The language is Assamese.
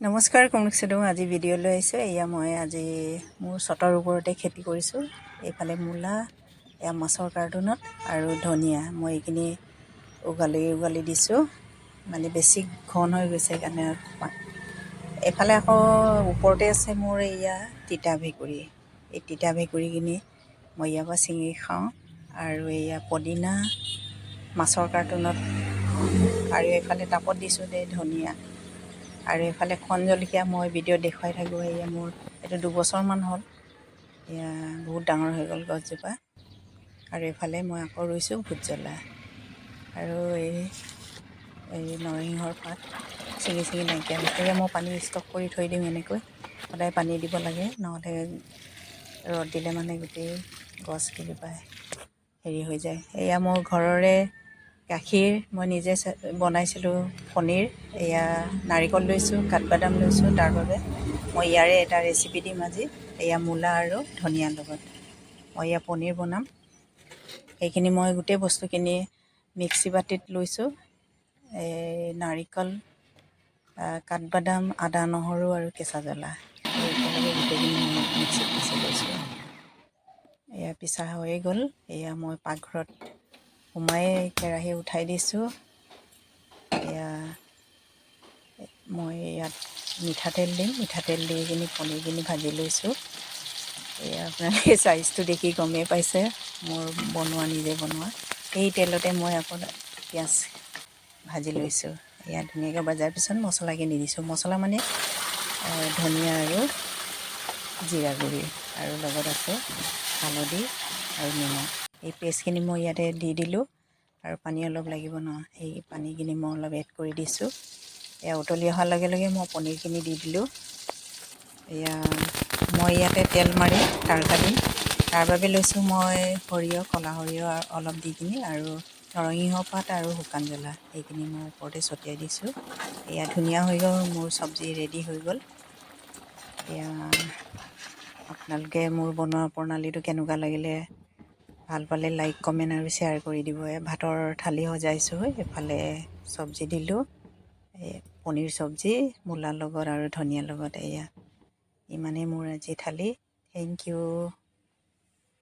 নমস্কাৰ কমলিক, আজি ভিডিঅ' লৈ আহিছোঁ। এয়া মই আজি মোৰ চটৰ ওপৰতে খেতি কৰিছোঁ। এইফালে মূলা, এয়া মাছৰ কাৰ্টুনত আৰু ধনিয়া। মই এইখিনি উঘালি উঘালি দিছোঁ, মানে বেছি ঘন হৈ গৈছে সেইকাৰণে। এইফালে আকৌ ওপৰতে আছে মোৰ এয়া তিতা ভেকুৰী। এই তিতা ভেকুৰীখিনি মই ইয়াৰ পৰা ছিঙি খাওঁ। আৰু এয়া পদিনা মাছৰ কাৰ্টুনত আৰু এইফালে টাবত দিছোঁ দেই ধনিয়া। আৰু এইফালে খন জলকীয়া, মই ভিডিঅ'ত দেখুৱাই থাকোঁ। এয়া মোৰ এইটো 2 বছৰমান হ'ল, এয়া বহুত ডাঙৰ হৈ গ'ল গছজোপা। আৰু এইফালে মই আকৌ ৰুইছোঁ ভোট জলা আৰু এই এই নৰসিংহৰ পাত ছিঙি ছিঙি নাইকিয়া হৈছে। এয়া মই পানী ষ্টক কৰি থৈ দিওঁ। এনেকৈ সদায় পানী দিব লাগে, নহ'লে ৰ'দ দিলে মানে গোটেই গছকেইজোপা হেৰি হৈ যায়। এয়া মোৰ ঘৰৰে গাখীৰ, মই নিজে বনাইছিলোঁ পনীৰ। এয়া নাৰিকল লৈছোঁ, কাঠবাদাম লৈছোঁ। তাৰ বাবে মই ইয়াৰে এটা ৰেচিপি দিম আজি। এয়া মূলা আৰু ধনিয়াৰ লগত মই এয়া পনীৰ বনাম। সেইখিনি মই গোটেই বস্তুখিনি মিক্সি বাতিত লৈছোঁ। এই নাৰিকল, কাঠবাদাম, আদা, নহৰু আৰু কেঁচা জ্বলা, এই একেলগে গোটেইখিনি মই মিক্সিত পিচি লৈছোঁ। এয়া পিছা হৈয়ে গ'ল। এয়া মই পাকঘৰত সোমাই কেৰাহী উঠাই দিছোঁ। এয়া মই ইয়াত মিঠাতেল দিম। মিঠাতেল দি কিনি পনীৰখিনি ভাজি লৈছোঁ। এয়া আপোনালোকে চাইজটো দেখি গমেই পাইছে, মোৰ বনোৱা, নিজে বনোৱা। সেই তেলতে মই আকৌ পিঁয়াজ ভাজি লৈছোঁ। এয়া ধুনীয়াকৈ ভজাৰ পিছত মছলাখিনি দিছোঁ। মছলা মানে ধনিয়া আৰু জিৰা গুড়ি আৰু লগত আছে হালধি আৰু নিমখ। এই পেষ্টখিনি মই ইয়াতে দি দিলোঁ আৰু পানী অলপ লাগিব ন, সেই পানীখিনি মই অলপ এড কৰি দিছোঁ। এয়া উতলি অহাৰ লগে লগে মই পনীৰখিনি দি দিলোঁ। এয়া মই ইয়াতে তেল মাৰি তাৰকা দিম। তাৰ বাবে লৈছোঁ মই সৰিয়হ, ক'লা সৰিয়হ অলপ দি কিনি আৰু নৰসিংহ পাত আৰু শুকান জ্বলা, এইখিনি মই ওপৰতে ছটিয়াই দিছোঁ। এয়া ধুনীয়া হৈ গ'ল, মোৰ চব্জি ৰেডি হৈ গ'ল। এয়া আপোনালোকে মোৰ বনোৱা প্ৰণালীটো কেনেকুৱা লাগিলে, ভাল পালে লাইক, কমেণ্ট আৰু শ্বেয়াৰ কৰি দিব। এই ভাতৰ থালি সজাইছোঁ। এইফালে চব্জি দিলোঁ, এই পনীৰ চব্জি মূলাৰ লগত আৰু ধনিয়াৰ লগত। এয়া ইমানেই মোৰ আজি থালি। Thank U.